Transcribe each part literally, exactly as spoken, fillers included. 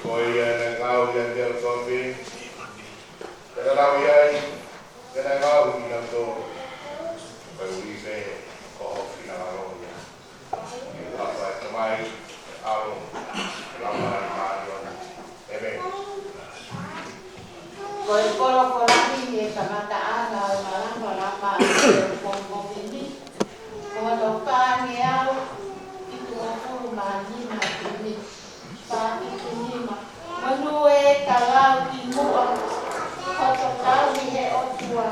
Ko ia naʻe ngaohi ʻa Mele Tofi, pea naʻe lau ia ai, pea naʻe ngaohi kinautolu, ko e ui pē ko ho finangalo ia. ʻI he huafa ʻo e Tamai, ʻAlo, Laumālie Māʻoniʻoni. ʻĒmeni. Ko e folofola ni ʻi he kamataʻanga ʻo e malamalama ʻo e pongipongi ni, ko hono fāngeau fitungofulu mā nima ʻi ni. Fā ʻi nima. Monū ē ka lau ki muʻa hoto tauhi he ʻOtua.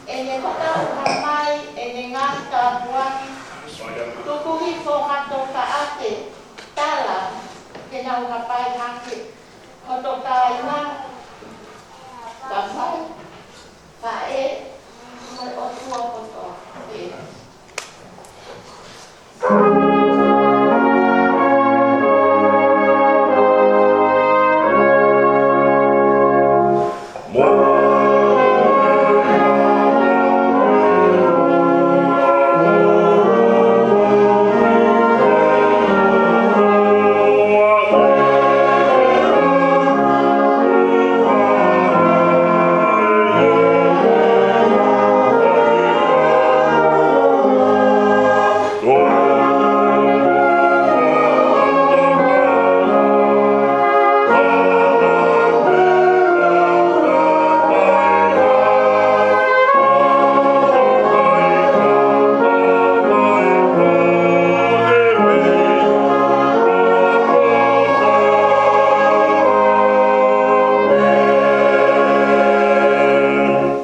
ʻEne fakahā mai ʻene ngaahi tāpuaki. Tuku hifo hato kaʻake tala ke nau hapai hake. Hoto kāinga, tamai, faʻē, mo e ʻOtua kotoa pē.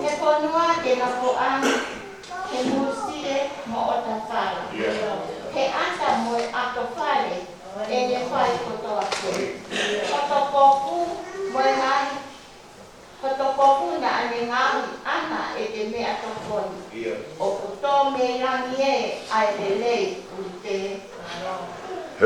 He fonua ke nofo ai, he mūsie mo ʻOtafala. He ʻata mo e ʻato fale, ʻene fai kotoa pē. Hoto kofu mo e ngaahi, hoto kofu naʻa ne ngaohi ʻana ʻe he meʻatokoni. ʻOku tō mei langi ē ʻa e lelei ʻoku ʻi he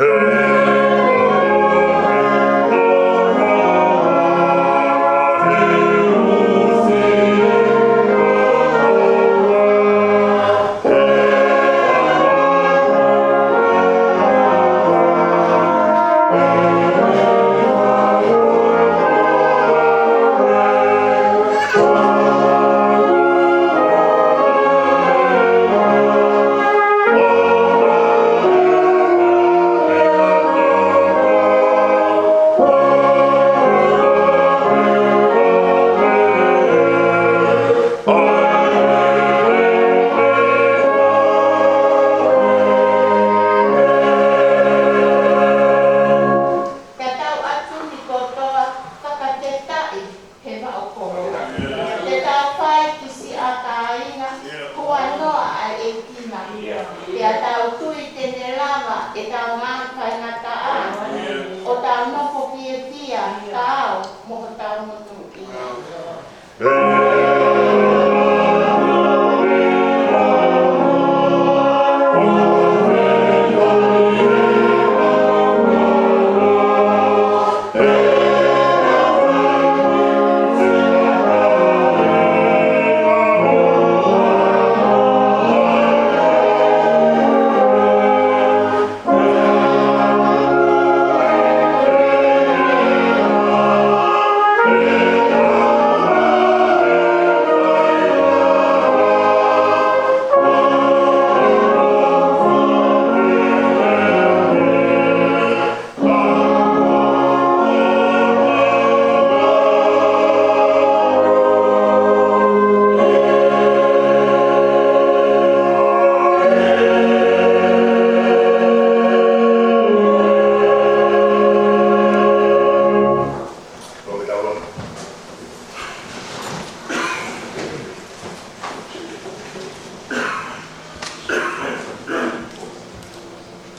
Pea tau ʻatu ni kotoa fakatetaʻi he vaʻa koloa. Te tau fai ki siʻa kāinga, huanoa ʻa e ʻEiki na. Pea tau tui te ne lava ʻetau ngaahi faingataʻa, ʻo tau nofo fiefia, kau mo hotau monūʻia.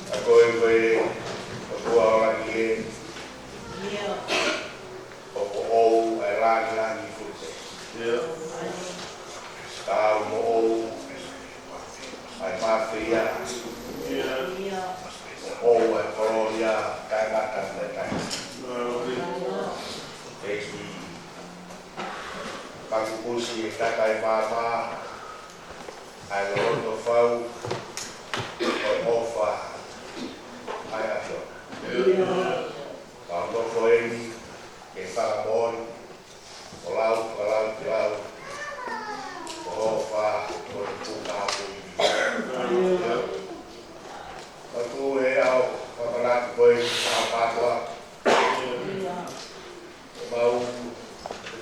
ʻA koe, koe, ʻOtua ʻo langi ē, ʻoku ʻoʻou ʻa e lāngilangi fuʻu pē. Ka ʻoku moʻou ʻa e mafeia. ʻOku ʻoʻou ʻa e kolōlia taʻengata mo taʻengata. ʻEiki, pakupusi e kakai māmā ʻa e loto fau ʻo e ʻofa ʻa e ʻAfiona. Ka ʻoku nofo eni Fakamoʻoni, ʻo lau, ʻo lau, ʻo lau, ʻo hoʻo fā, ʻo le puka ʻo e ivi. ʻOku ʻi he ʻaho fakamanatu ko eni ʻa e ʻaho kātoa. ʻOku mau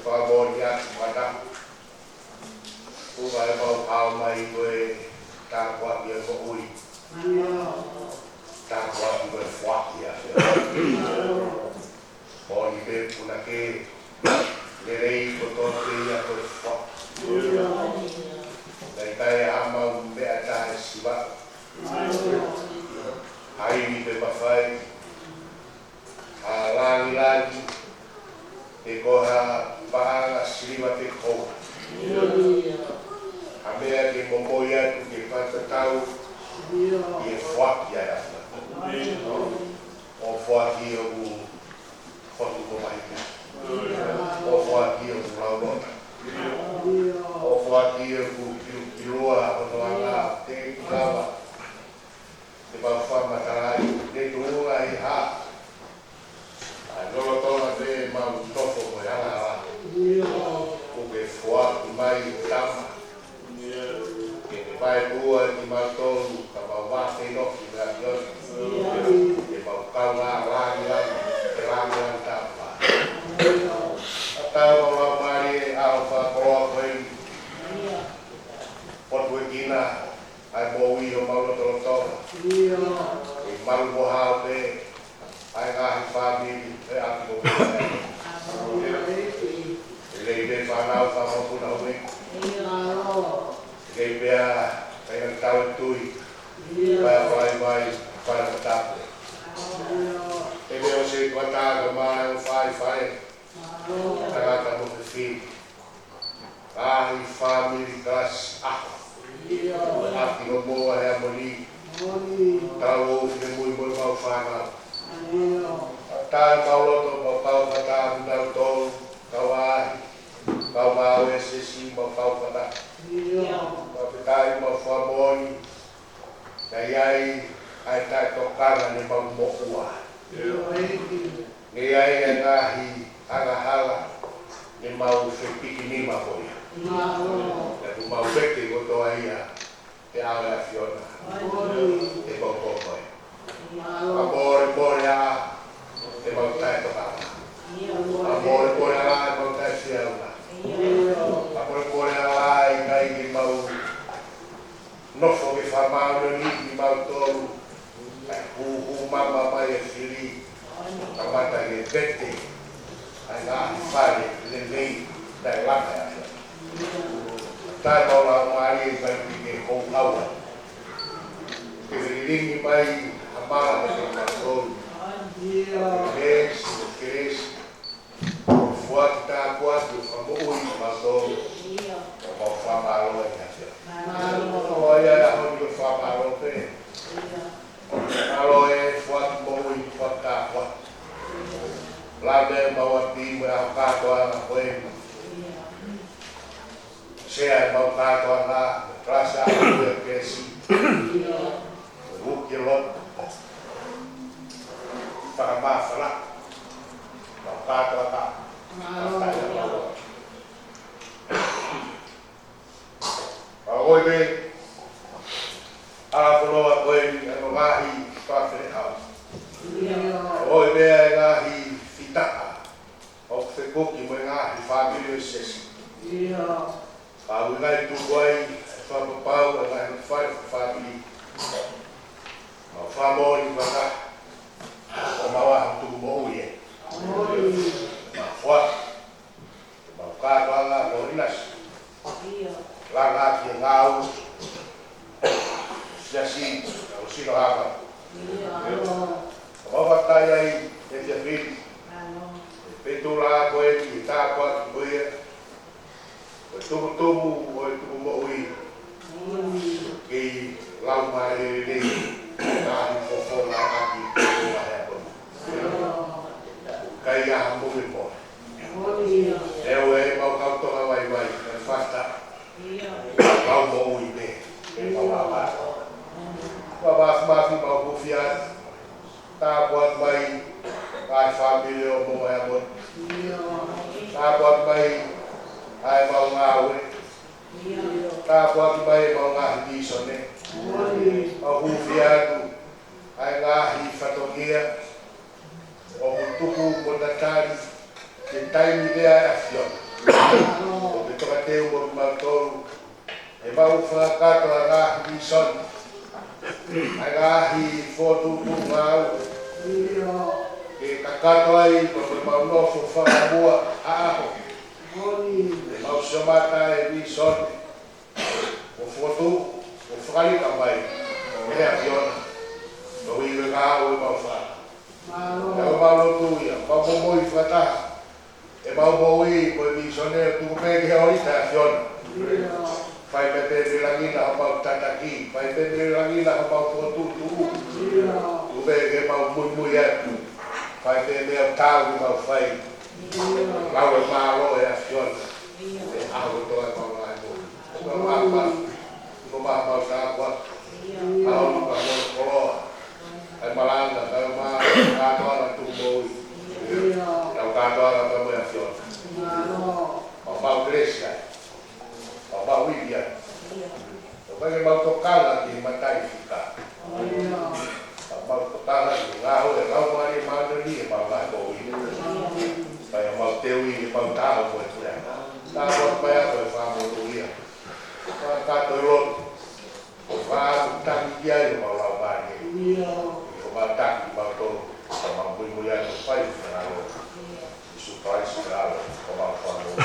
fakamoʻoni atu mata. Kuo ʻai ʻemau hao mai ko e tāpuaki ʻo e moʻui. Tāpuaki ko e foaki ʻa e ʻAfiona. Moʻoni pē punake lelei kotoa pē ia ko e foaki. Naʻe ʻikai haʻamau meʻa taʻesiva. Haʻi ni pē mafai. Ha langilangi, pe ko ha paʻanga siliva pe koula. Ha meʻa ke momoi atu ke fakatatau ki he foaki ʻa e ʻAfiona. ʻO foaki ʻoku foaki mo mahika. ʻO foaki ʻoku laulota. ʻO foaki ʻoku kilukilua hono anga te lava. Te mau fakamatalaʻi, te tuʻunga ʻi ha. ʻA e lolotonga pē mau nofo mo e angahala. ʻOku ke foaki mai tama. Ke ne vaeua kimautolu, ka mau vāfeinoki mo e ʻAfiona. Ke mau kaungā langilangi, ke langilangi tama. ʻA tau ʻo lau mālie ʻa e fakakoloa ko eni. Potuekina ʻa e moʻui ʻo mau lotolotonga. ʻI malu mo hao pē, ʻa e ngaahi fāmili, ʻe ʻapi ko pē. ʻE lei pē fānau, fānau puna hui. ʻE lei pē ʻa e kāinga tau e tui. Pea fai mai, fai mai tapu. ʻE me o se kua tā ka mai o fai fai. Tangata mo fefine. Ngaahi fāmili kalasi ʻaho. ʻApi no moa he amoni. Tau ʻo finemui mo e mau fānau. ʻA tau mau loto mau kau fata kinautolu. Kau ʻaʻahi. Kau mau e sesi mau kau fata. Mau fetai mau fakamoʻoni. Naʻe ʻi ai ʻa e taʻetokanga ne mau moʻua. Naʻe ʻi ai ʻa e ngaahi angahala ne mau fepiki nima ko ia. Naʻa ku mau vete kotoa ia ʻe ʻAlo ʻAfiona. ʻE koko koe. ʻA mole mole ʻa ʻemau taʻetokanga. ʻA mole mole ʻa ʻemau taʻefiauna. ʻA mole mole ʻa e ʻikai ke mau nofo ke fakamāʻoniʻoniʻi kimautolu, kae hūhū mama mai e fili, kamata ke vete ʻa e ngaahi fale lelei taʻelaka ʻa e ʻAfiona. Taʻe mau lau mālie ʻikai ke ke houhau ai. Ke lilingi mai ha mala mo kimautolu. Kelesi, kelesi. Foaki tāpuaki ʻo fakamoʻui kimautolu. ʻO mau fakamālō ai ʻa e ʻAfiona. ʻO ia ʻa e ʻaho ni ʻo fakamālō pē. Mālō e foaki moʻui, foaki tāpuaki. Lave mau ʻapi mo e ʻaho kātoanga ko eni. Sea ʻemau kātoanga, kalasi ʻa e kelesi. Uki e loto. Fakamāfana. Mau kātoanga. Fakamālō. Ka ʻoku ʻi ai pē ʻa e koloa ko eni ʻa e ngaahi fafele hau. ʻOku ʻi ai pē ʻa e ngaahi fitaʻa ʻoku fekuki mo e ngaahi fāmili ʻo e siasi. Ka ʻoku ʻikai tuku ai ʻa e fakapapau ʻa e ngaahi fale fakafāmili. Mau fakamoʻoni fakataha ʻo mau ʻaho tuku moʻui ē. Mau foaki. Mau kātoanga mo ʻinasi. Langa ki he ngāue. Siasi, ʻo sino hapa. Mau fatai ai, e fia fili. E petula ko e ki tāpuaki ko ia. Ko e tumutumu, ko e tuku moʻui. Kei lau mai lelei. Ka hi fofo na aki ko e ua he aponu. Kai aha mo me mo. Leo e mau kau toka vai vai, e fasta. Mau moʻui pē, e mau ava. Ua mafi mafi mau kufia. Tāpuaki mai, Ngaahi fāmili ʻo Moʻomoʻe Amoni. Tāpuaki mai ʻa e mau ngāue. Tāpuaki mai ʻemau ngaahi mīsone. Mau hūfia atu ʻa e ngaahi fatongia ʻoku tuku mo tatali ki he taimi lea ʻa e ʻAfiona. ʻOku ke tokateu mo kimautolu, ʻemau fakakakato ʻa e ngaahi mīsone, ʻa e ngaahi fokotuʻutuʻu ngāue, ke kakato ai mo ʻemau nofo fakamuʻa ʻaho. ʻEmau sio mai ki he mīsone kuo fokotuʻu, kuo fakalika mai ʻe he ʻAfiona. Mau ui e ngāue ʻemau fai. Pea ʻoku mau lotu ia, mau momoi fakataha ʻemau moʻui mo e mīsone ʻo tuku pē ki he ʻofa ʻa e ʻAfiona. Fai pē mei langi na homau tataki, fai pē mei langi na homau fokotuʻutuʻu. Tuku pē ke mau muimui atu. Fai pē mei he tau ke mau fai. Lau e mālō ʻa e ʻAfiona ʻi he ʻaho kotoa ʻemau ngāue. Ko e maama, ko e maama ʻo tāpuaki. ʻAho ni ko e ʻaho koloa. ʻA e malanga, ko e maama, kātoanga tuʻu moʻui. Ko e kātoanga ko e moʻui ʻa e ʻAfiona. Mau maʻu kelesi ai. Mau maʻu ivi ai. ʻOku ʻikai ke mau tokanga ki he mataʻifika. Mau tokanga ki he ngāue ʻa e Laumālie Māʻoniʻoni ʻi heʻemau ngaahi moʻui. Pea mau teuʻi ʻemau tau mo e puleʻanga. Tāpuaki mai ʻa e fakamonūʻia. Fakakakato e lotu. ʻO fakaʻamu taki ki ai ʻemau laumālie. ʻO mau taki kimautolu. Pea mau muimui atu ʻo fai e finangalo ʻo Sīsū Kalaisi, ko homau Fakamoʻui.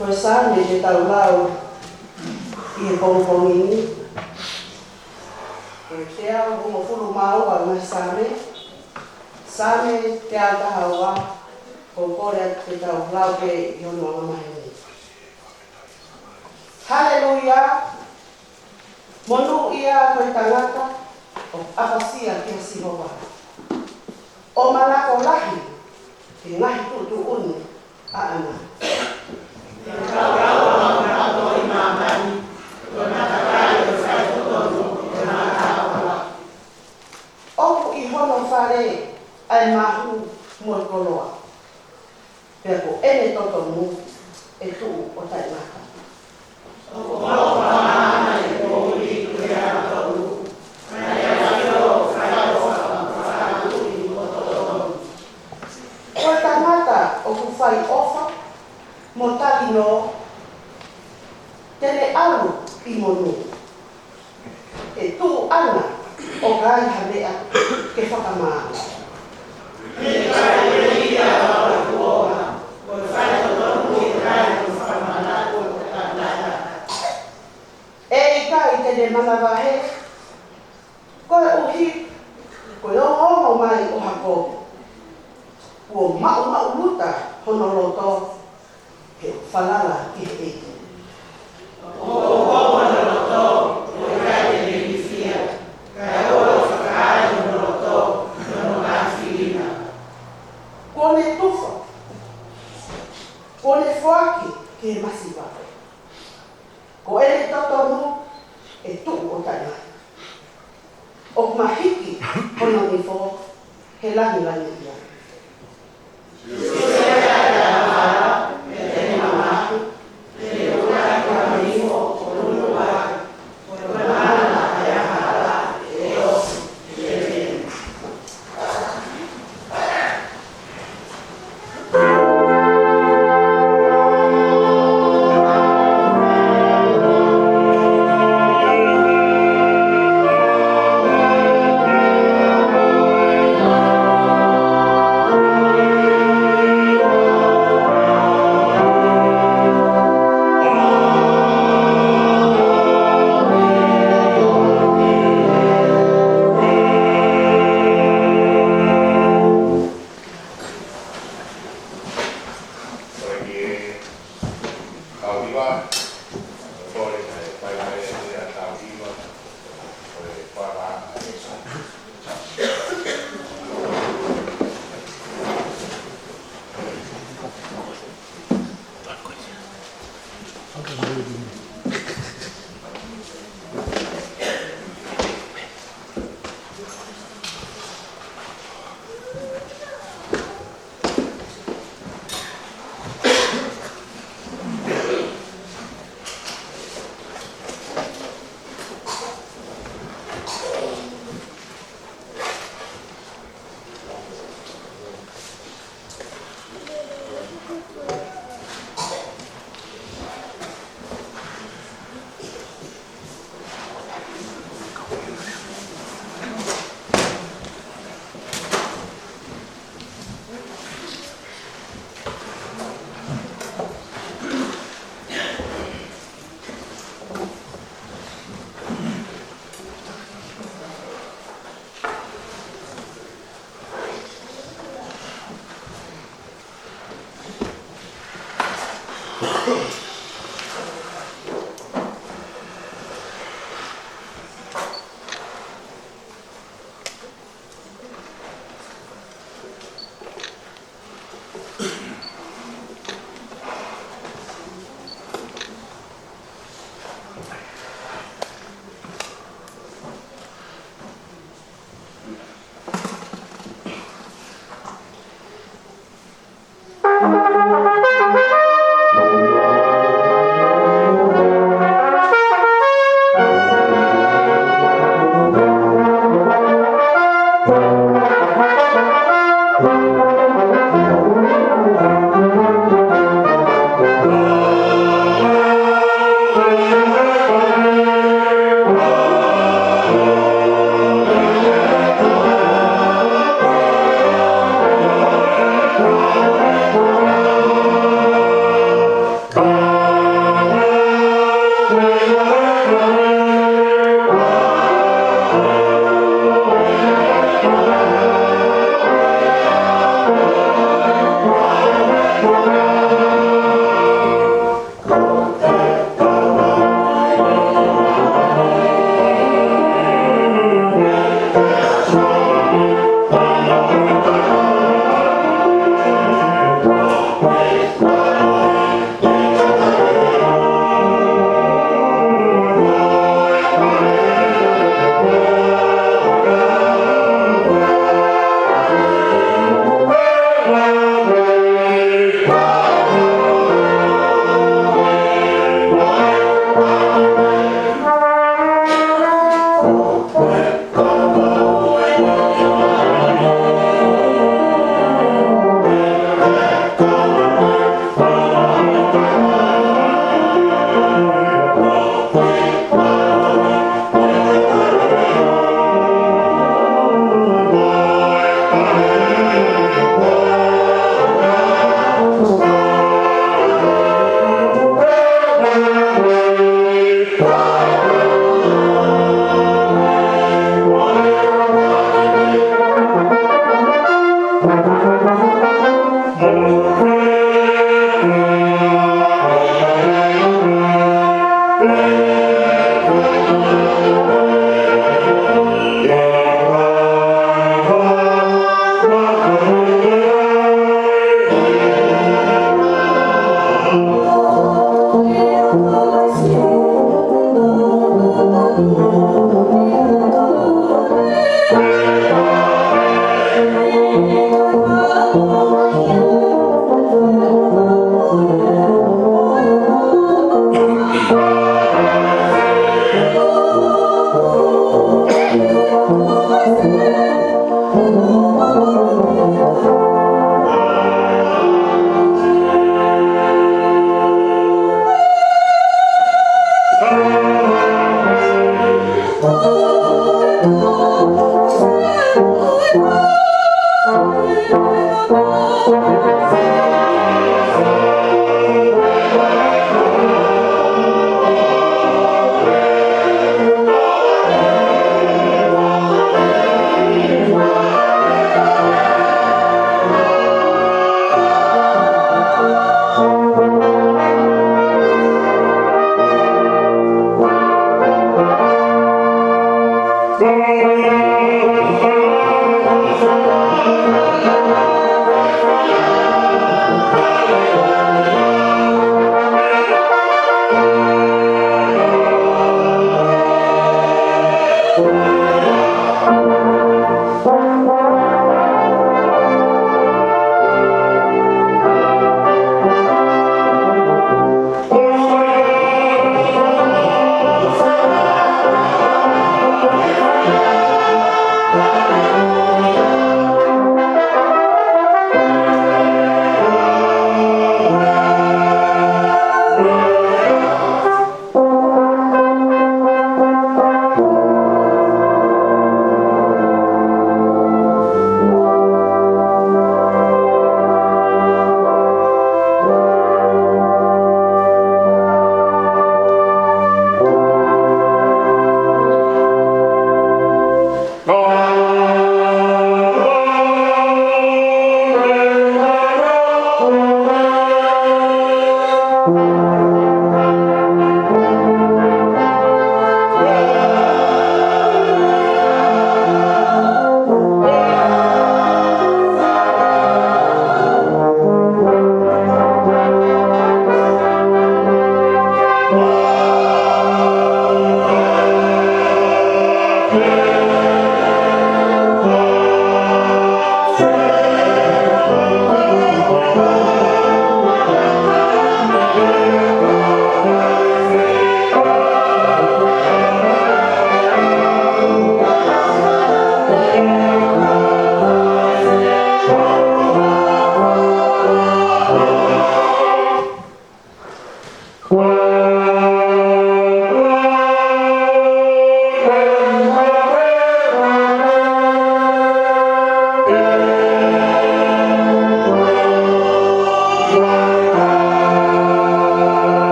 Ko e Saame te tau lau ʻi he pongipongi ni, ko e teau hongofulu mā ua ʻo e ngaahi Saame, Saame teau taha ua, ʻoku ou kole atu ke tau lau pē ʻi hono angamaheni. Haleluia! Monūʻia ko e tangata ʻoku ʻapasia kia Sihova, ʻo malako lahi ki he ngaahi tuʻutuʻuni ʻaʻana. ʻa e mahu mo e koloa. Pea ko ʻene totonu ʻe tuʻu ʻo taʻengata. Ko e tangata ʻoku fai ʻofa mo tali nō, te ne ʻalu ʻi monū. ʻE tuʻu ʻana ʻo kai ha meʻa ke fakamāu. ʻE ʻikai te ne manavahē, koeʻuhi ko e ongoongo mai ʻo ha kovi. Kuo maʻumaʻuluta hono loto, he ʻoku falala ki he ʻEiki. Kuo ne tufa, kuo ne foaki ki he masiva. Ko ʻene totonu ʻe tuʻu ʻo taʻengata. ʻOku mahiki hono nifo he langilangiʻia.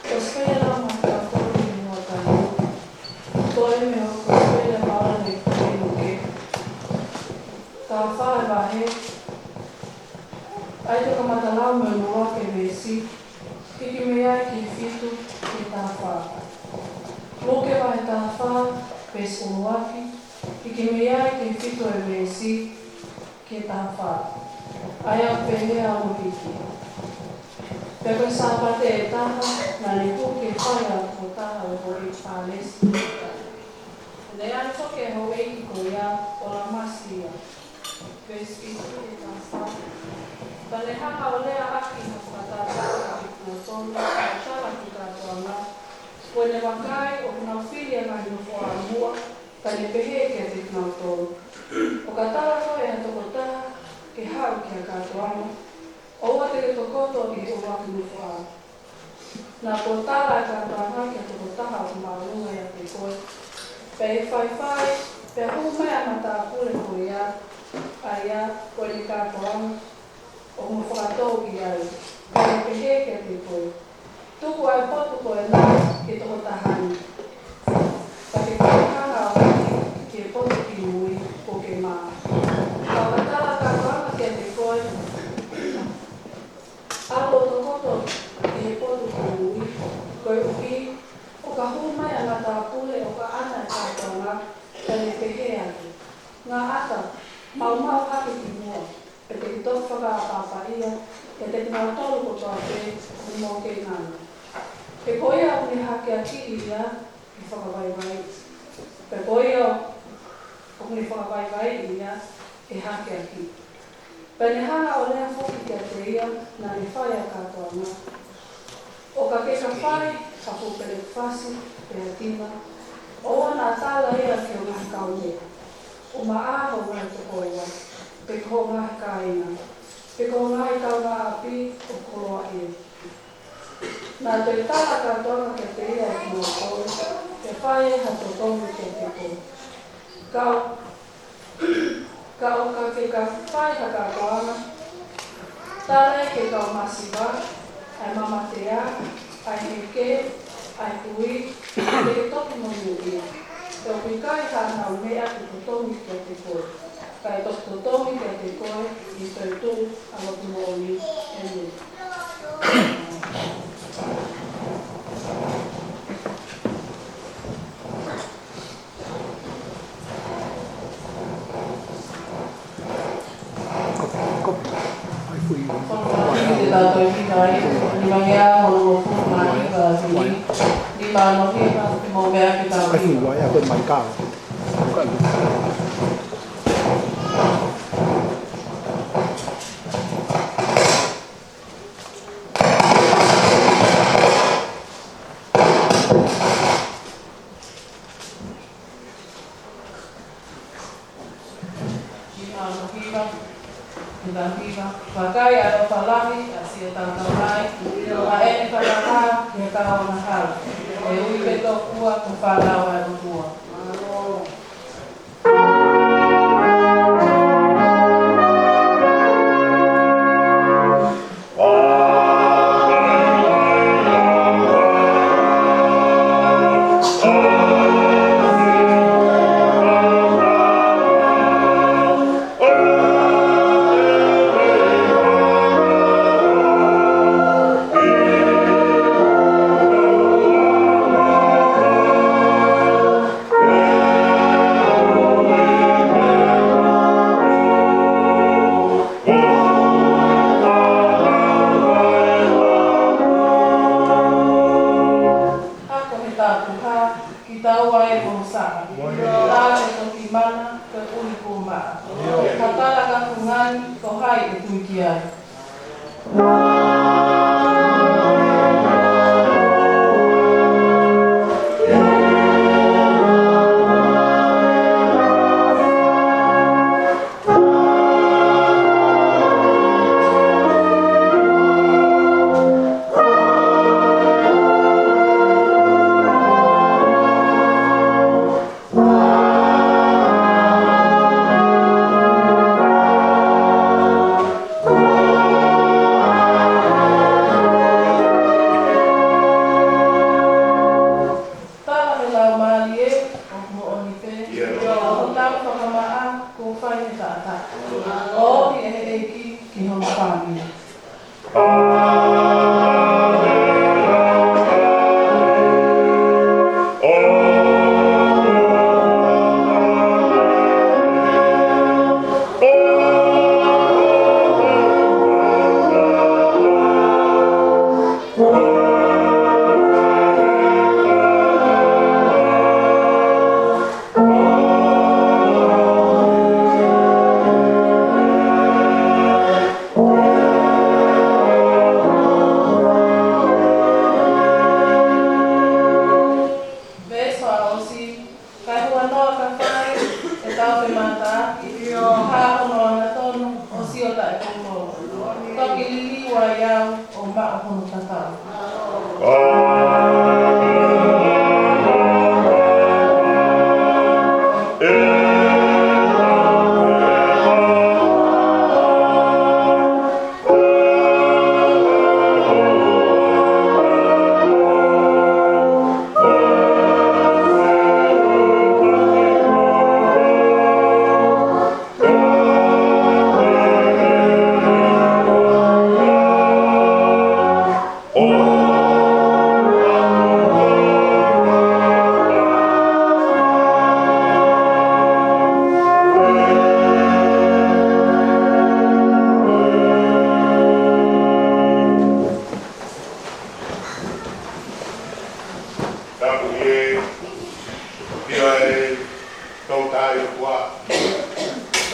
Ko e sikeila mo e fakakolo ki muʻa tahi. Ko e meʻa ko e sikeila maʻu ʻe he Luke. Taha fā e vahe. ʻA ia te u kamata lau mei he ʻuluaki veesi, hiki mei ai ki he fitu ki he taha fā. Luke vahe taha fā, veesi ʻuluaki, hiki mei ai ki he fitu e veesi, ki he taha fā. ʻA ia ʻoku pehē hono hiki. Pea ko e Sāpate ʻe taha, naʻa ne hū ki he fale ʻa e tokotaha ʻo e houʻeiki Fālesi. Naʻe ʻi ai foki e houʻeiki ko ia ʻo lamasi ia. Veesi fitu ki he taha fā. Pea ne hanga ʻo lea ʻaki ha fakatātā kiate kinautolu, ʻo tala ki he kātoanga, kuo ne vakai ʻoku nau fili ʻa e ngaahi nofoʻa ʻi muʻa, pea ne pehē kiate kinautolu, ʻo ka tala koe ʻe ha tokotaha ke haʻu ki ha kātoanga, ʻoua te ke tokoto ki he ʻuluaki nofoʻa. Naʻa kuo tala ʻa e kātoanga ki ha tokotaha ʻoku māʻolunga ʻiate koe. Pea ʻi he faifai, pea hū mai ʻa e matāpule ko ia, ʻa ia ko ʻene kātoanga, ʻo mo fakatou ʻi ai. Pea ne pehē kiate koe, tuku ʻa e potu ko ena ki he tokotaha ni. Pea ke ke hanga ʻo hiki ki he potu kimui kuo ke maʻu. Ka ʻo ka tala ʻa e kātoanga kiate koe, ʻalu ʻo tokoto ki he potu kimui, koeʻuhi ʻo ka hū mai ʻa e matāpule ʻo ka ʻana ʻa e kātoanga, pea ne pehē ange, ngaahi ʻata, maumau hake ki muʻa, pea te ke toki fakaʻapaʻapaʻia kiate kinautolu kotoa pē ʻoku mo ke ngana. He ko ia ʻoku ne hakeakiʻi ia, ʻe fakavaivaiʻi. Pea ko ia ʻoku ne fakavaivaiʻi ia ʻe he hakeakiʻi. Pea ne hanga ʻo lea foki kiate ia naʻa ne fai ʻa e kātoanga, ʻo ka ke ka fai ha fuʻu pelekifasi pe ha tina, ʻoua naʻa tala ia ki ho ngaahi kaumeʻa, ʻumaʻā ho ngaahi tokoua, pe ko ho ngaahi kāinga, pe ko ho ngaahi kaungāʻapi ʻo koloaʻia. Naʻa toe tala kātoanga kiate ia ʻe kinautolu, ke fai ha totongi kiate koe. Ka ʻo, ka ʻo ka ke ka fai ha kātoanga, tala ia ki he kau masiva, ʻa e mamatea, ʻa e heke, ʻa e kui, ke ke toki monūʻia. He ʻoku ʻikai haʻanau meʻa ke totongi kiate koe, kae toki totongi kiate koe ʻi he toetuʻu ʻa e lotu moʻoni. ʻĒmeni. Kopi, kopi. Ai, kui. Ko e tautau ki ai, nimangeau hongofulu mā hiva ʻa e fili, nima noa hiva, mo e meʻa ke tau ai, kui, ai, ai, ko e maikā. Nima noa hiva, nima hiva. Vakai, ʻaloʻofa lahi ʻa Sihova ʻi he tau tau mai, ʻa ʻene fakataha ki he kau angahala. ʻE ui pē tokua ko e fānau ʻa e ʻOtua. Ako he tapuhā, kitaua ʻe mo Saʻa. Tā he toki mana, ko e ʻuli kuo maʻa. Ka tala ka kungani, ko hai ʻe tui ki ai. Tala he Laumālie, ʻoku moʻoni pē, ʻa hotau fakamaʻa kuo fai he taʻataʻa. ʻOku ʻi he ʻEiki ki hono fāmili. Veesi fakaʻosi, kae huanoa ka fai ʻetau femātaaki, ʻio, ha hono angatonu ʻo sio taʻekoulou. Toki liliu ai au ʻo maʻu hono tatau. ʻOtua,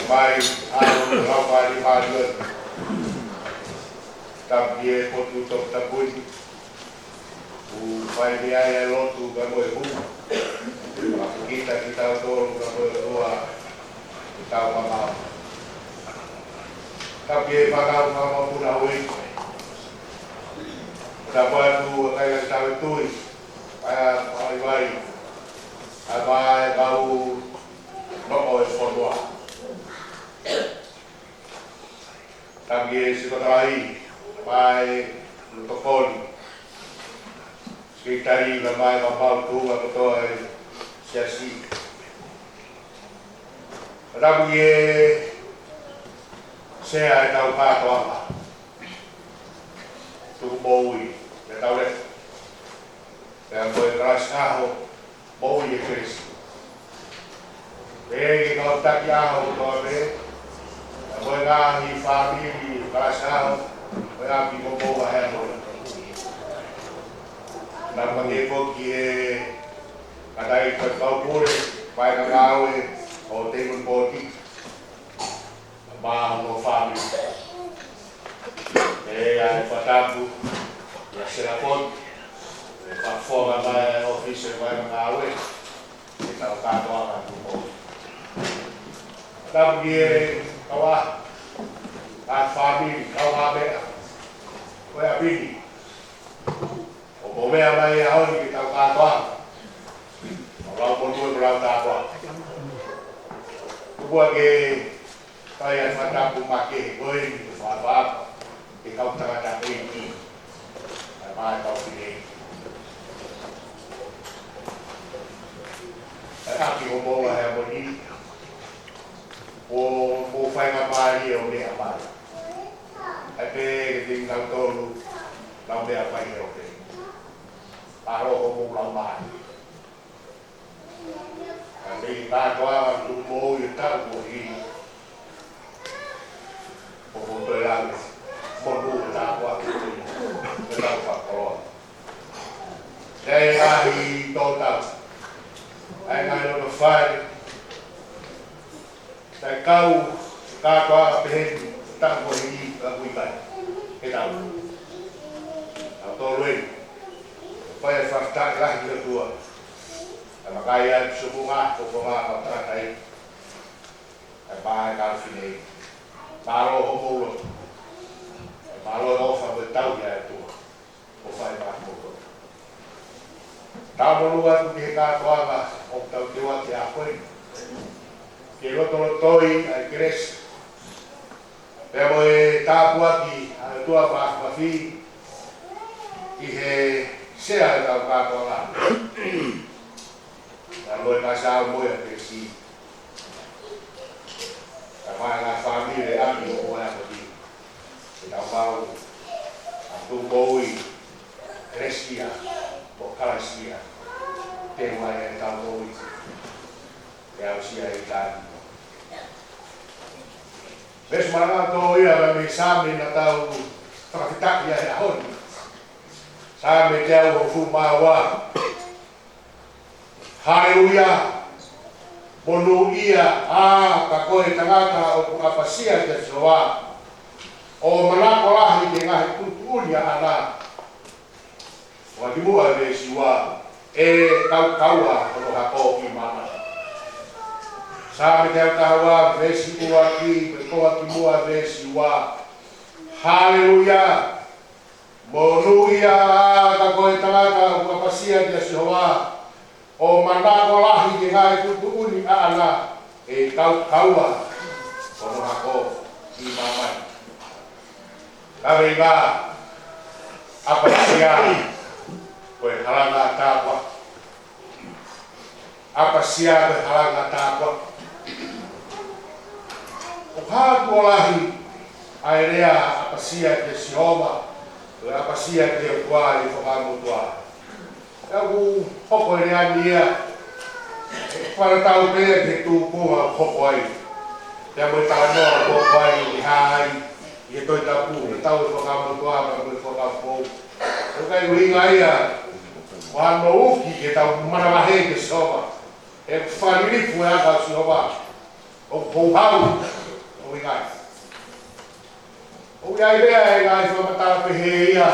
mai ʻa e lau mālie mālie. Tapu ki he potu toputapu ni, ʻoku fai mei ai ʻa e lotu ka mo e hū. Fakakita kitautolu ka mo e ʻOtua, ke tau mamao. Tapu ki he fakau fakamapu na ui. Tapu atu ʻa e kakai ʻa e tau tui, ʻa e vaivai, ʻa e vae kau noʻo e fonua. Tapu ki he Sikotalai, ʻa e Lotokoli, Sekelitali, ʻa e vae kau mau tuʻunga kotoa ʻa e siasi. Tapu ki he sea ʻa e tau kātoanga. Tuku moʻui, ʻa e tau lea. Pea mo e kalasi ʻaho, moʻui ʻa e kelesi. Pea ki he kau taki ʻaho kotoa pē, pea mo e ngaahi fāmili kalasi ʻaho, mo e ʻapi mo e moʻui ʻa e moʻui. Tapu ange foki ki he kakai ʻa e kau pule, fai ngāue ʻo Table Board, mo hono fāmili. ʻE ʻai fakatapu ʻia Selafoni, ʻe fakafofonga mai ʻa e ʻōfisi ʻo e vaʻinga ngāue, ʻe tau kātoanga tuʻu. Tapu ki he kau ʻa, ʻa e fāmili, kau ʻa meʻa, ko e ʻapi ni. ʻOku mou meʻa mai he ʻaho ni ke tau kātoanga. ʻO lau monū mo lau tāpuaki. Tuku ā ke fai ʻa e fakatapu makehe ko eni ke fakaʻapaʻapa ki he kau tangata ʻeiki, ʻa e vaʻe kau fefine. ʻA e ʻapi hoʻomou ʻa e ʻaho ni, ʻoku mou fai ngā mālie ʻo meʻa mai. ʻAi pē ke tau tolu, lau meʻa mai he ʻope. Palo ko mou lau mai. ʻAi pē ki he kātoanga tuʻu moʻui ʻo e taʻu kuo hili. ʻOku mou toe lau monū mo tāpuaki ʻo e tau fakakoloa. ʻE ʻahi tō tau. ʻAi ngaahi loto fai. Taʻe kau, kātoa pehē ni, taʻu kuo hili, ka ui kai. Ke tau. Tau tolu eni. Fai ʻa e fakataha lahi ki he ʻOtua. ʻA e makai ʻa e Bisupu Ngā, ko ko ngā kau tangata ʻeiki. ʻA e vaʻe kau fefine. Mālō hoʻomou lotu. Mālō e ʻofa mo e tauhi ʻa e ʻOtua. ʻOku fai maʻa kimoutolu. Tau monū atu ki he kātoanga ʻoku tau teu atu he ʻaho ni. Ke lotolotoi ʻa e kelesi. Pea mo e tāpuaki ʻa e ʻOtua Māfimafi ki he sea ʻo e tau kātoanga. Pea mo e kāsau mo e kelesi. Ka mai ngā fāmili ʻapi ʻo e ako ni. Ke tau mau ʻa e tuʻu moʻui, kelesi ia, mo e kalasi ia. Te mai e tau moʻui. Ke aʻusia ʻi tāni. Veesi malanga tō ia mei he Saame naʻa tau fakafetaʻi ai he ʻaho ni. Saame teau hongofulu mā ua. Haleluia. Monūʻia ā ka ko e tangata ʻoku ʻapasia kia Sihova, ʻo manako lahi ki he ngaahi tuʻutuʻuni ʻaʻana. Fakamuʻa veesi ua, ʻe kaukaua hono hako ʻi māmani. Saame teau taha ua, veesi ua ki, fakamuʻa veesi ua. Haleluia. Monūʻia ā ka ko e tangata ʻoku ʻapasia kia Sihova, ʻo manako lahi ki he ngaahi tuʻutuʻuni ʻaʻana, ʻe kaukaua hono hako ʻi māmani. Kaveinga, ʻapasia ko e halanga tāpuaki. ʻApasia ko e halanga tāpuaki. ʻOku hā tuʻo lahi ʻa e lea ʻapasia kia Sihova, ko e ʻapasia ki he ʻOtua ʻi he Fuakava Motuʻa. Pea ʻoku hoko e lea ni ia, ʻe fakatatau pē ki he tūkunga ʻoku hoko ai. Pea mo e talanoa ʻoku hoko ai, ʻi he hā ai, ʻi he Tohi Tapu, ʻi he tau e Fuakava Motuʻa, pea mo e Fuakava Foʻou. ʻOku ʻikai ʻuhinga ia, ʻo hano uki ke tau manavahē kia Sihova. ʻE fakalilifu e ʻao ʻo Sihova, ʻoku houhau, ʻoku ʻikai. ʻOku ʻi ai leva e ngaahi fakamatala pehē ia,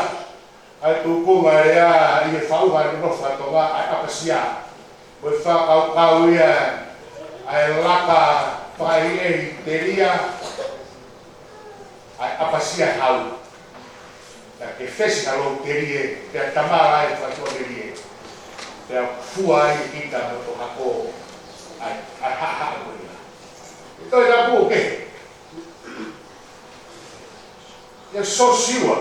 ʻa e tuʻunga lea ʻi he faʻunga nofo ʻa Tonga, ʻa e ʻapasia. Ko e fakakaukau ia, ʻa e laka fakaʻehiʻehi telia, ʻa e ʻapasia hau. Naʻa ke fesi ha lou telie, pea tamala e fatuʻa telie. Pea fua ai kita mo hoto hako, ʻa e, ʻa e haʻahaʻa ko ia. ʻE toe tapu ke. ʻIa Sosiua,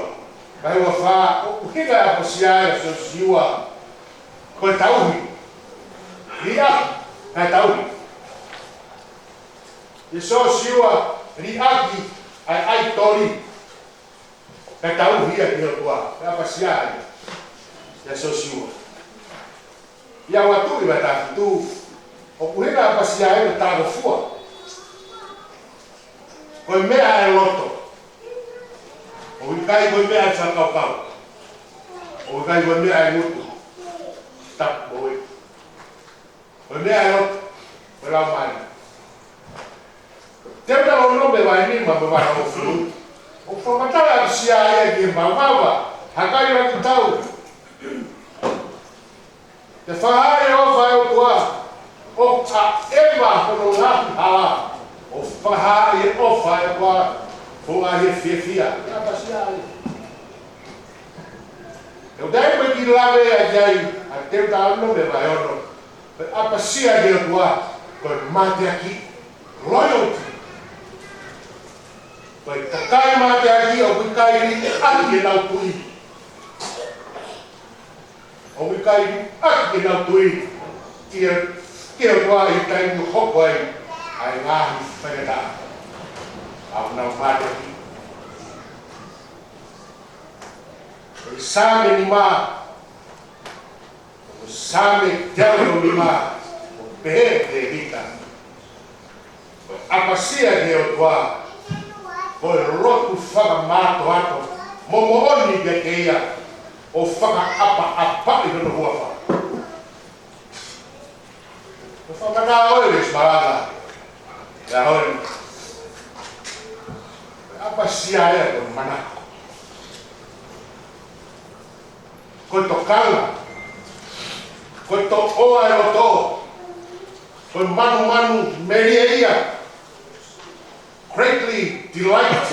vahe uafā, ʻoku ʻuhinga e ʻapasia ʻia Sosiua, ko e tauhi. Liʻaki, ʻa e tauhi. ʻIa Sosiua, liʻaki, ʻa e ʻaitoli. Ka tauhi ia ki he ʻOtua, ko e ʻapasia ia ʻia Sosiua. ʻIa Haʻapai vahe taha fitu, ʻoku ʻuhinga e ʻapasia ia ʻi he talangofua. Ko e meʻa ʻa e loto. ʻOku ʻikai ko e meʻa ʻa e fakakaukau. ʻOku ʻikai ko e meʻa ʻa e ngutu. Tapu mo e Ko e meʻa ʻa e loto, ko e laumālie. Teutalōnome vahe nima mo e vahe hongofulu, ʻoku fakamatala ʻapasia ia ki he mavava, hakai langi tau. Te fakahā ʻa e ʻofa ʻa e ʻOtua, ʻoku ʻaʻeva hono ngaahi hala, ʻo fakahā ʻa e ʻofa ʻa e ʻOtua, ko e ngaahi fiefia. ʻIa ʻapasia ia. ʻOku ʻi ai mo e kiʻi lave ʻa ia ʻi he Teutalōnome vahe ono. Ko e ʻapasia ki he ʻOtua, ko e mateaki, loyalty. Ko e kakai mateaki ʻoku ʻikai liʻaki ʻenau tui. ʻOku ʻikai liʻaki ʻenau tui. ʻIa, ki he ʻOtua ʻi he taimi ʻoku hoko ai ʻa e ngaahi faingataʻa. ʻOku nau mateaki. Ko e Saame nima, ko e Saame teau nima, ʻoku pehē ʻe Tēvita. Ko e ʻapasia ki he ʻOtua, ko e lotu fakamātoato, mo moʻoni kiate ia, ʻo fakaʻapaʻapaʻi hono huafa. Ko e fakamatala ʻo e veesi malanga, ʻa e ʻaho ni. ʻApasia ia ko e manako. Ko e tokanga. Ko e toʻoa e loto. Ko e manumanu melie ia. Greatly delight.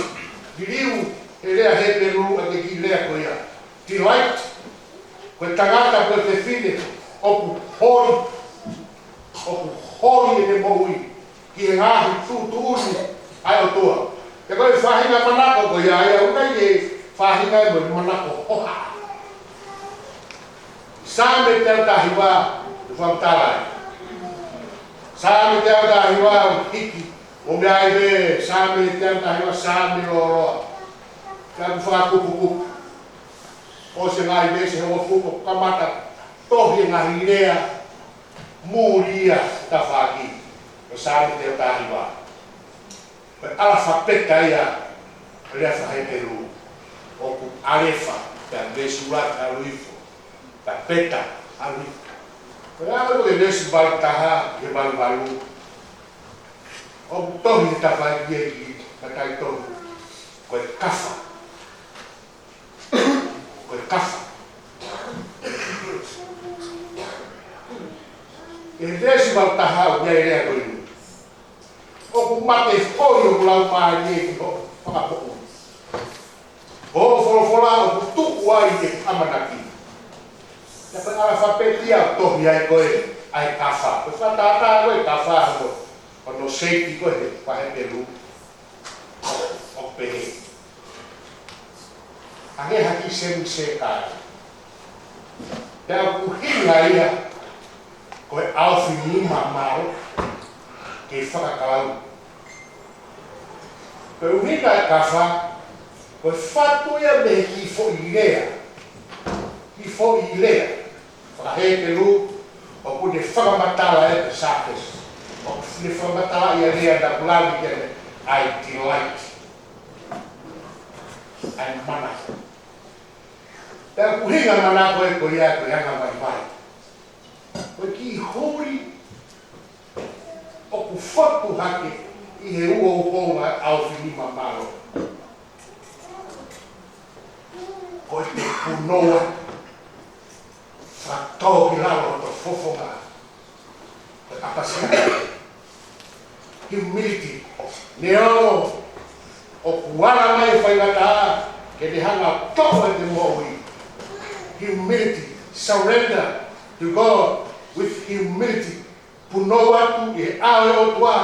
Liliu e lea Hepelū ʻa e kiʻi lea ko ia. Delight. Ko e tangata ko e fefine ʻoku holi. ʻOku holi ʻene moʻui ki he ngaahi tuʻutuʻuni ʻa e ʻOtua. Pea ko e faʻahinga manako ko ia, ʻa ia ʻoku ʻi ai e faʻahinga mo e manako hohaʻa. Saame teau taha hiva, ʻoku fakamatala ai. Saame teau taha hiva, hiki, ʻo meʻa ai pē, Saame teau taha hiva, Saame lōloa. Ka ʻoku fakakupukupu. ʻOsi e ngaahi veesi hongofulu ʻoku kamata tohi e ngaahi lea muli ia tafaʻaki. Ko Saame teau taha hiva. Ko e ʻalafapeta ia, ko e lea faka-Hepelū. ʻOku ʻalefa, pea veesi ʻuluaki ʻalu hifo. Pea beta, ʻalu hifo. Ko e ʻalu e veesi valu taha, ki he valu valu. ʻOku tohi he tafaʻaki ʻi he kakai tohi. Ko e kafa. Ko e kafa. ʻI he veesi valu taha ʻoku ʻi ai e lea ko eni. ʻOku mate foʻi hoku laumālie ki hoʻo fakapoʻuli. Ko hoʻo folofola ʻoku tuku ai ʻeku ʻamanaki. Pea ko e ʻalafapeti ia ʻoku tohi ai ko ē ʻa e kafa. Ko e fakatātā ko e kafa hono, hono seiki ko ē he faka-Hepelū. ʻOku pehē. Hangē ha kiʻi semi sēkai. Pea ʻoku ʻuhinga ia ko e ʻaofinima mālohi ke fakakalau. Ko e ʻuhinga e kafa, ko e fatu ia mei he kiʻi foʻi lea. Kiʻi foʻi lea. Faka-Hepelū, ʻoku ne fakamatala e pēsāpesi. ʻOku ne fakamatala ia lea naʻa ku lave ki ai, ʻa e delight. ʻA e manako. Pea ʻoku ʻuhinga manako ē ko ia ko e anga vaivai. Ko e kiʻi holi, fotu hake ʻi he uouongofua ʻo e ʻaofinima mālohi. Ko e te punou atu, fakatōkilalo hoto fofonga. Ko e ʻapasia. Humility. Neongo ʻoku ala mai e faingataʻa ke te hanga ʻo toʻo ʻete moʻui. Humility. Surrender to God with humility. Punou atu ʻi he ʻao ʻo e ʻOtua,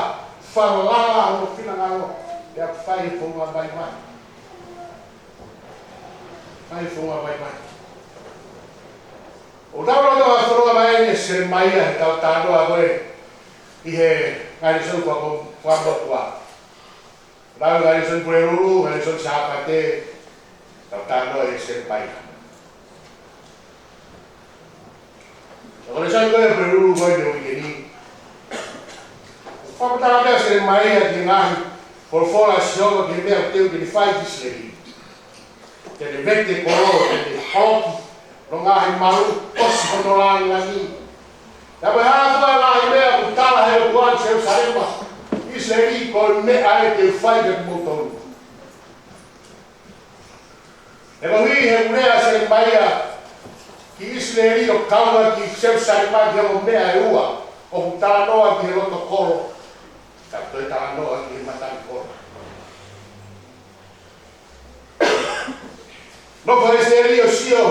falala hono finangalo, pea fai e founga vaivai. Fai e founga vaivai. ʻOku tau loto ʻa e fononga mai ʻa Selemaia, he tau talanoa ko ē ʻi he ngaahi lēsoni kuo, kuo motuʻa. Lau ngaahi lēsoni Pulelulu, ngaahi lēsoni Sāpate, tau talanoa ʻi Selemaia. Ko e lēsoni ko ē Pulelulu ko ē ʻo e uike ni, fakamatala mai ʻa Selemaia ki he ngaahi folofola ʻa Sihova ki he meʻa ʻoku teu ke ne fai ki ʻIsileli. Te ne vete e kolo, te ne holoki hono ngaahi malu, ʻosi hono langilangi. Pea mo e hā fua e ngaahi meʻa ʻoku tala ʻe he ʻOtua ki Selusalema, ʻIsileli, ko e meʻa ē te u fai kiate kimoutolu. He ko e ʻuhi he ʻoku lea ʻa Selemaia ki ʻIsileli ʻo kau ki Selusalema ki he ongo meʻa ʻe ua ʻoku talanoa ki he loto kolo, kae toe talanoa ki he matangi kolo. Nofo ʻa ʻIsileli ʻo sio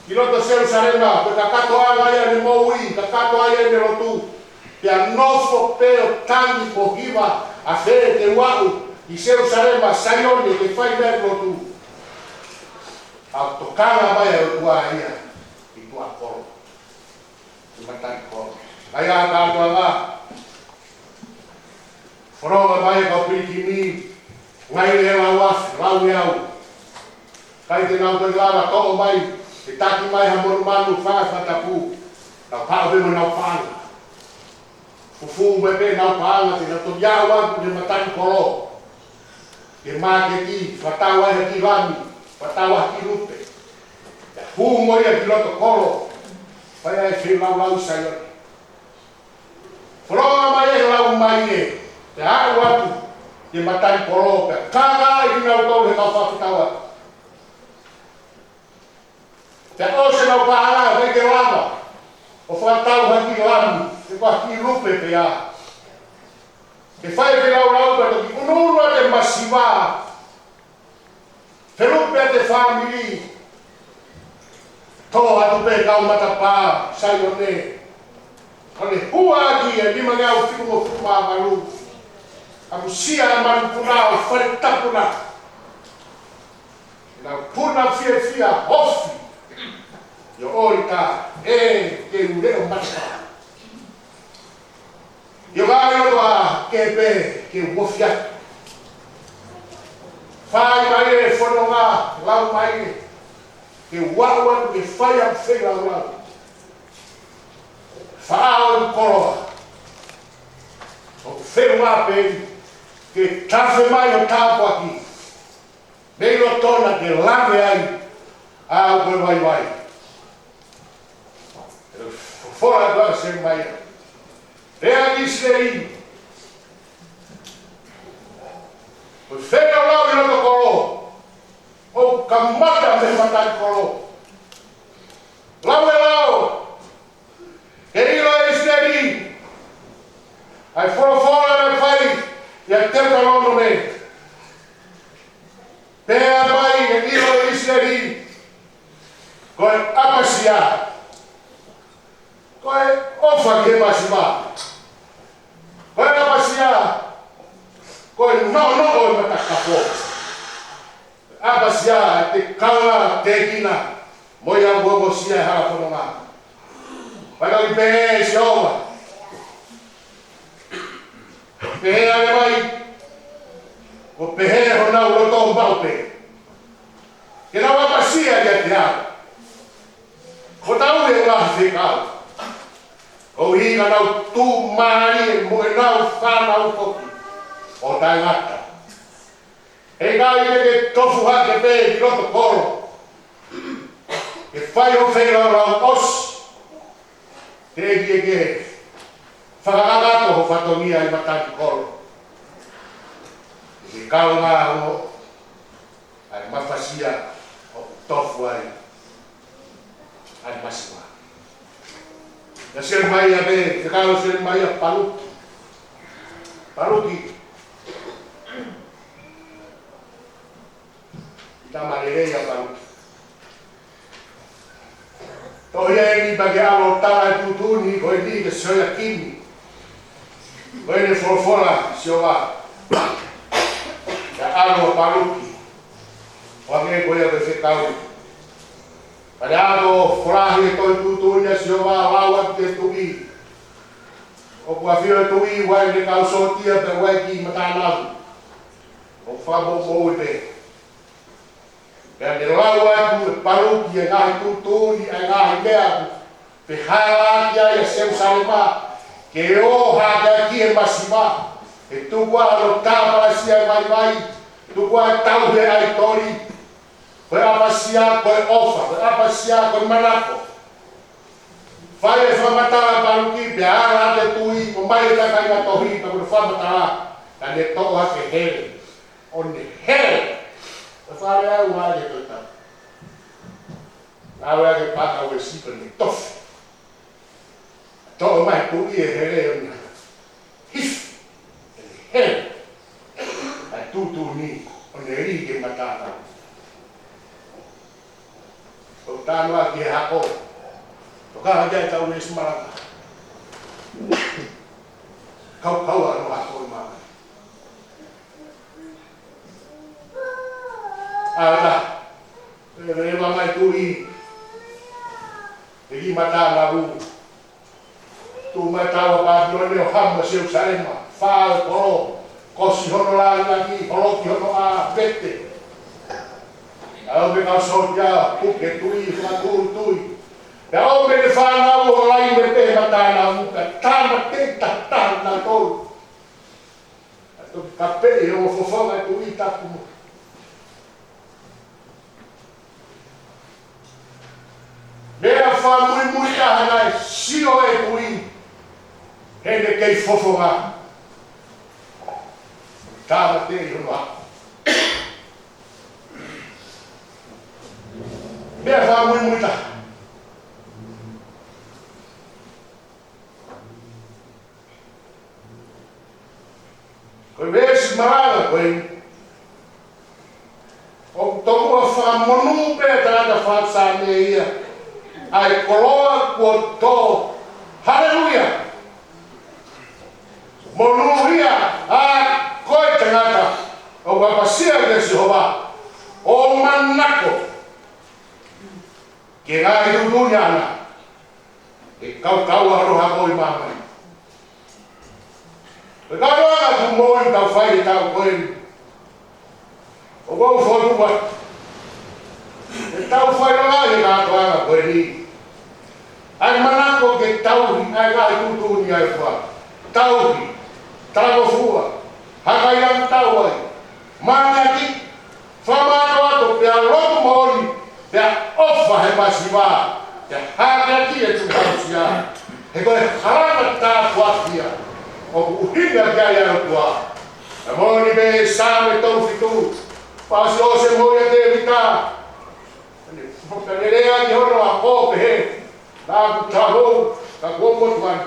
ki loto Selusalema, ko e kakatoʻanga ia ʻene moʻui, kakatoʻanga ia ʻene lotu. Pea nofo pē ʻo tangi mo hiva, ʻa fē te u aʻu ki Selusalema, Saione, ke fai mai ʻeku lotu. ʻA e tokanga mai ʻa e ʻOtua ia ki tuʻa kolo. Ki matangi kolo. ʻA ia kātoanga. Fononga mai e kau pilikimi, ngai le lau afi, lau e au. ʻIkai te nau toe lava toʻo mai, ʻe taki mai ha monumanu, fanga fakatapu. Nau haʻu pē mo ʻenau paʻanga. Fufū mai pē ʻenau paʻanga, te nau toki aʻu atu ki he matangi kolo. Ki he māketi, fakatau ai ha kiʻi lami, fakatau ai ha kiʻi lupe. Pea hū mo ia ki loto kolo, fai ai e feilaulau ʻi Saione. Fononga mai e lau mai ē, pea aʻu atu ki he matangi kolo, pea kākaaʻi kinautolu ʻe he kau fakafetaʻi atu. Pea ʻosi ʻenau paʻanga, ʻikai ke lava ʻo fakatau ha kiʻi lami, pe ko ha kiʻi lupe pea ke fai e feilaulau, pea toki ʻunuʻunu ʻa e masiva. Felupe ʻa e fāmili. Tō atu pē kau matapā Saione. Ko ʻene hua ʻaki e nimangeau fitungofulu mā valu. Amusia e manupuna ʻo e fale tapu na. ʻEnau puna fiefia ofi. ʻIo ʻolita ē ke u leʻo matapā. ʻIo ka ai loto ʻa ke pē ke u ofi atu. Fai mai e fononga, lau mai ē. Ke u aʻu atu ke fai ʻeku feilaulau. Faʻao ʻeku koloa. ʻOku feʻunga pē ke tafe mai ʻo tāpuaki. Mei loto na ke lave ai ʻa e vaivai. Folofola ʻa Selemaia. Lea ki ʻIsileli. Ko e feilaulau ʻi loto kolo. ʻO kamata mei he matangi kolo. Lau e lao. Ke ʻilo ʻe ʻIsileli ʻa e folofola naʻe fai ʻia Teutalonome. Pea mai ke ʻilo ʻe ʻIsileli, ko e ʻapasia, ko e ʻofa ki he masiva. Ko e ʻapasia, ko e noʻonoʻo e matakapo. ʻApasia, te kala, te kina, mo ia ʻoku ongosia e hala fononga. Pea toki pehē ʻe Sihova. Pehē ange mai, ʻoku pehē honau loto maʻu pē. Ke nau ʻapasia kiate au. Ko tau e ngaahi fekau. Ko hinga nau tuʻumālie mo ʻenau fānau foki. ʻO taʻengata. ʻE ʻikai ke ke tofu hake pē ki loto kolo. Ke fai hoʻo feilaulau ʻosi. Teʻeki ke fakakakato ho fatongia ʻi matanikolo. Ke kaungā hono ʻa e mafasia ʻoku tofu ai ʻa e masiva. Naʻe Selemaia pē, fekau Selemaia Paluki. Paluki. Tama lelei ʻa Paluki. Tohi eni pea ke ʻalu ʻo tala e tuʻutuʻuni ko eni kia Sioiakimi. Ko eni folofola Sihova. Ke ʻalu ʻa Paluki. ʻO hangē ko ia ko e fekau. Pea ne ʻalu ʻo folahi e tohi tuʻutuʻuni ʻa Sihova ʻo lau atu ki he tuʻi. ʻOku ʻafio e tuʻi ʻi he kau sōtia pea ʻi he kiʻi matanavu. ʻOku fakamoʻumoʻui pē. Pea ne lau atu ʻe Paluki e ngaahi tuʻutuʻuni, ʻa e ngaahi meʻa ʻoku fehālaaki ai ʻa Selusalema, ke ō hake ʻaki e masiva, ʻe tuku ā hono tāpalasia e vaivai, tuku ā e tauhi e ʻaitoli, ko e ʻapasia ko e ʻofa, ko e ʻapasia ko e manako. Fai e fakamatala ʻa Paluki pea ala atu e tuʻi, ʻomai e kāinga tohi, pea ko e fakamatala, ka ne toʻo hake hele. ʻO ne hele. ʻO fale au ai e toitau. Au ai e paka ʻo e sipa ne tofi. Toʻo mai e tuʻi e hele ʻo ne hiki. ʻO ne hele. ʻA e tuʻutuʻuni ʻo ne lī ki he matanavu. ʻO tānaki e hako. Toka hake ai tau esi malanga. Kaukaua hono hako ʻi māmani. ʻAla, e leva mai tuʻi, e kiʻi matanavu. Tuʻu mai taua Pāpilone ʻo hamu ʻa Selusalema, fā ʻo e kolo, kosi hono lāngilangi, holoki hono ʻā, vete. ʻAlu mei he kau sōtia, puke tuʻi, fakatūtui. Pea ō mei he fānau ʻo laine pē matanavu, ka tāmateʻi taha taha nautolu. ʻA toki kapeʻi ʻe he ongo fofonga e tuʻi tapu mo. Meʻa fakamuimui taha naʻe sio e tuʻi, heʻene kei fofonga. Tāmateʻi hono ʻā. Meʻa fakamuimui taha. Ko e veesi malanga ko ē, ʻoku tomuʻa fakamonū pē ʻa e tangata faʻa Saame ia, ʻa e koloa kuo tō, haleluia. Monūʻia ʻa koe tangata ʻoku ʻapasia kia Sihova, ʻo manako ki he ngaahi tuʻutuʻuni ʻaʻana. ʻE kaukaua hono hako ʻi māmani. Ko e kau anga ʻoku moʻui tau fai e tau ko eni. ʻOku ou fokotuʻu atu ke tau fai langa he kātoanga ko eni ʻa e manako ke tauhi ʻa e ngaahi tuʻutuʻuni ʻa e ʻOtua. Tauhi, talangofua, hakaʻi ʻa e tau ai, mānaki, fakamātoato pea lotu moʻoni, pea ʻofa he masiva, pea hākeakiʻi e tuʻunga aʻusia. He ko e halanga tāpuaki ia ʻoku ʻuhinga ki ai ʻa e ʻOtua. Ka moʻoni pē Saame tolu fitu, pasi ʻo se moʻui ʻa Tēvita. Ka ne lea ki hono hako ʻo pehē, naʻa ku taʻehou, ka kuo u motuʻa ni.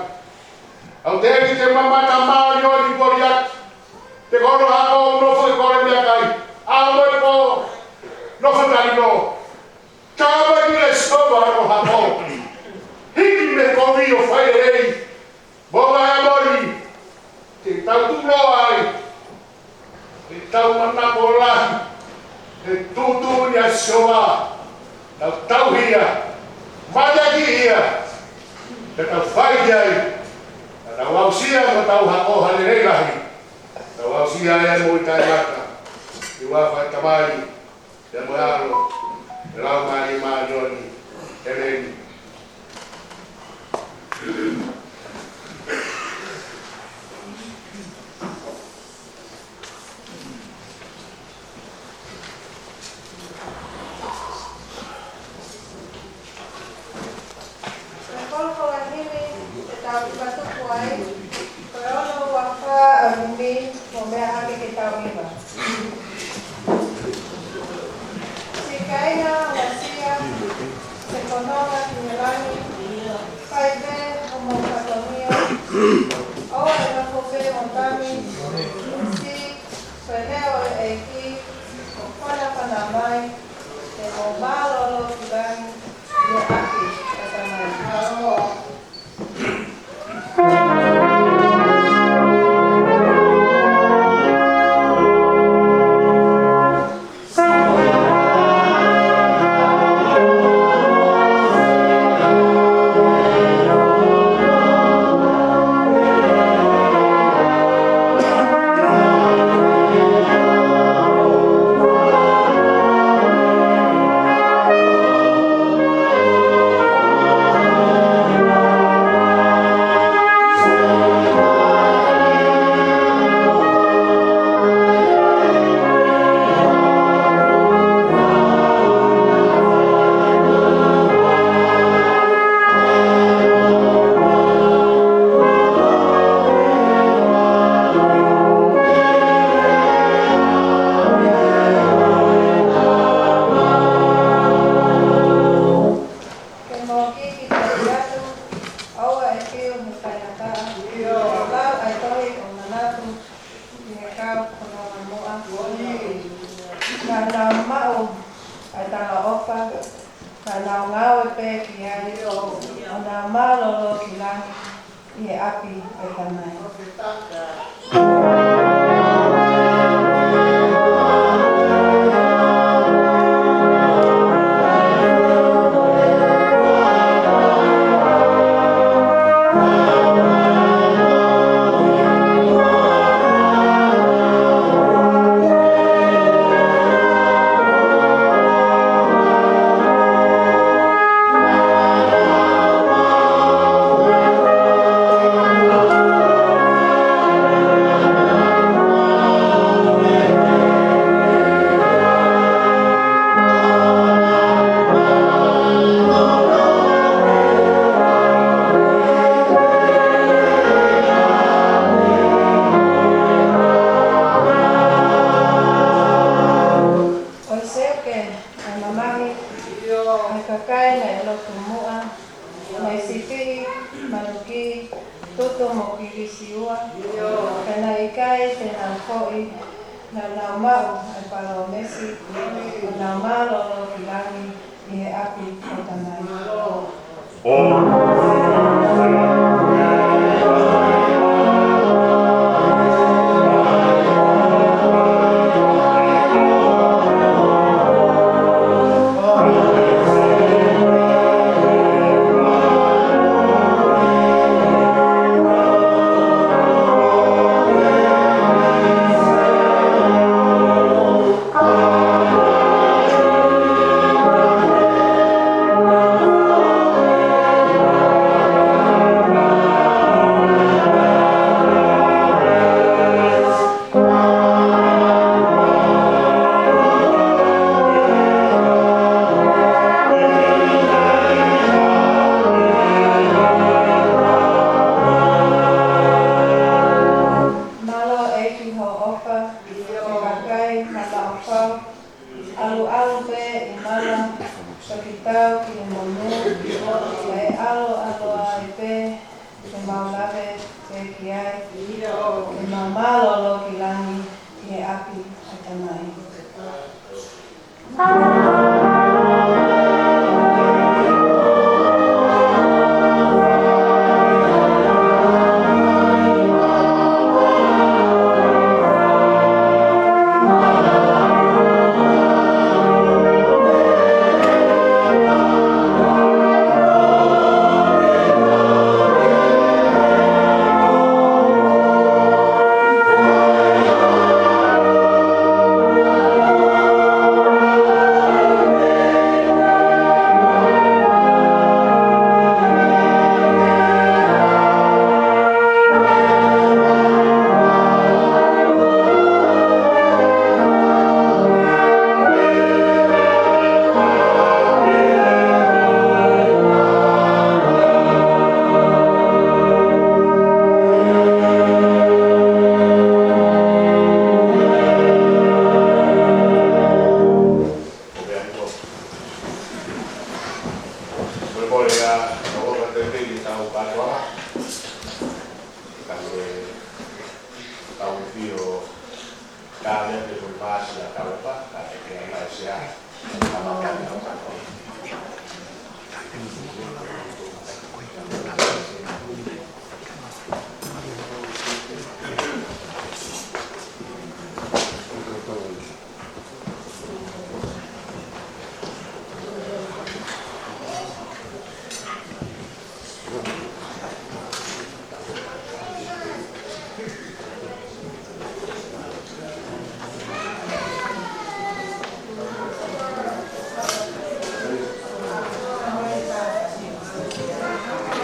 ʻOku teʻeki ke mamata māʻoniʻoni Koliate. Te ko hono hako ʻoku nofo ʻi he kole meʻakai. ʻAlu mo e pō, nofo talino. Tāmateʻi ʻe Sihova hono hako. Hiki mei he kovi ʻo fai lelei mo e ngaahi ʻAmoli. Te tau tuʻuloa ai. Te tau manako lahi he tuʻutuʻuni ʻa Sihova. Tau tauhi ia. Mānaki ia. Te tau fai ki ai. Te tau aʻusia mo tau hako ha lelei lahi. Tau aʻusia ai ʻa e moʻui taʻengata. ʻI he huafa ʻo e Tamai, pea mo e ʻAlo, pea mo e Laumālie Māʻoniʻoni. ʻEmeni. Ko e folofola himi, Ko e ono ua fā ʻa e ʻEiki, mo meʻa hake ke tau hiva. Siʻi kāinga, ʻosi ia, se kononga ki he langi, fai pē homou fatongia, ʻoua ʻe nofo pē mo tami, siʻi ko e leʻo ʻo e ʻEiki, ʻoku fanafana mai, ke mou mālōlō ki langi, ʻi he ʻapi ʻo e Tamai. Ke mou kikiteʻi atu, ʻoua ʻe fiu he faingataʻa, ʻo lau ʻa e tohi ʻo manatu ki he kau kononga muʻa. Naʻa nau maʻu ʻa e talaʻofa, naʻa nau ngāue pē ki ai, ʻo nau mālōlō ki langi, ʻi he ʻapi ʻo e Tamai. ʻOi seuke ʻa e mamahi ʻa e kakai naʻe lotu muʻa, naʻe sipiʻi, manuki, tutu mo kilisi ua, ka naʻe ʻikai te nau foʻi, naʻa nau maʻu ʻa e palōmesi, ʻo nau mālōlō ki langi ʻi he ʻapi ʻo e Tamai. Mālō ʻEiki hoʻo ʻofa ki he kakai maʻa ʻofa. ʻAluʻalu pē ʻi mala, toki tau ki he monū, ʻe ʻalu ʻalu ai pē, ke mau lave pē ki ai, ke mau mālōlō ki langi ʻi he ʻapi ʻo e Tamai.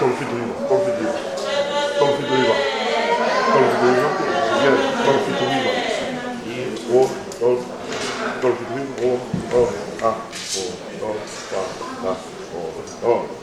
Tolu fitu hiva, tolu fitu hiva. Tolu fitu hiva. Tolu fitu hiva. Ia, tolu fitu hiva. ʻO, tolu, tolu fitu hiva. ʻO, ʻo, ʻa, ʻo, ʻo, ʻa, ʻa, ʻo, ʻo.